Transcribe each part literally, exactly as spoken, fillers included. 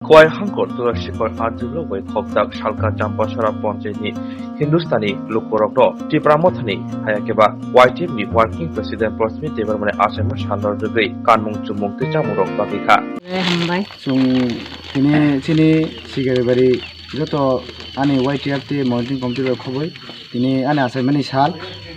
Khowai Hangkor Turashikhar Anjulok bai khopjak Salka Champasara Ponchayni Hindustani lukurokno Tipra Mothani hayakhe ba Y T F ni Working President Prasmit Debbarmani achaima salno rwgwi kanmung chumung tei chamungrok bagwi kha. Hambai. Chwng tini chini Sigaribari joto ani Y T F tei monitoring committee rok khobwi tini ani achaimani sal,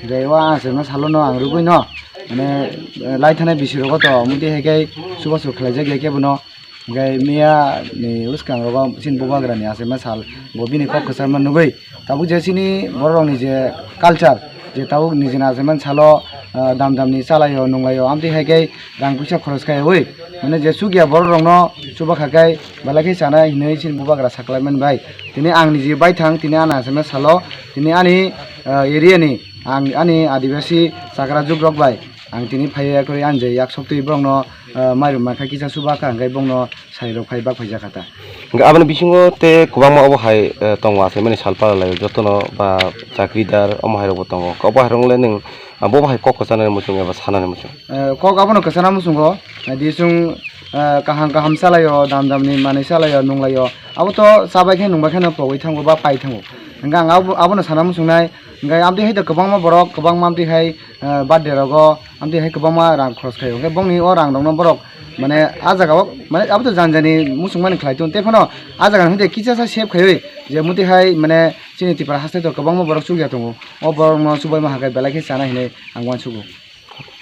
tei o achaima salono ang rwgwino mane lai thanai bisi rogo to omo twi hai khe chubachu khlaijak ya khe bono. Hingke miya ni bwskango chini bubagra ni achaima sal bo bini kok kwchangma nugwi tabuk je chini borok rok ni je culture je tabuk niji ni achaima salo, ah, dam dam ni chalaio nunglaio amtwi hai khe rang puisa khoros khaiwi mane je chukya borok rok no chuba kha khe belai khe chana hinwi chini bubagra saklai mani bai tini ang niji baithang tini ani achaima salo tini ani, ah, area ni ang ani adibasi chakra juk rok bai ang tini phaiya khe ani je yak soktwi borok no ah, mairum mankha kisa chuba kha, hingke bongno sairok phai bak phaijak kha ta. Hingke aboni bisingo tei kwbangma obo hai, eh, tongo achaimani sal pala lai jotono ba chakridar omo hai rokbo tongo. Obo hai rok le nwng, ah, bo hai kok kwchanani muchung eba sanani muchung. Eh, kok abono kwchana muchungo, eh, di chwng, eh, kaham kaham chalaio, dam dam ni manwi chalaio, nunglaio. Abo to chabai khe nungbai kheno pogwi thango ba pai thango. Hingke ang abo, abono sana muchungnai, hingke amtwi hai to kwbangma borok, kwbangma amtwi hai, eh, birthday rogo amtwi hai kwbangma rang khoros khlaio. Hwnkhe bongni o rang rokno borok mane a jaga o mane abo to jani jani muchung mani khlai tongo. Tei phano a jaga hwnkhe kisa sa save khaiwi je muti hai mane chini Tripura haste to kwbangma borok chukya tongo. O borok no chubaima hwnkhe belai khe chana hinwi ang uansugo.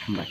Hambai.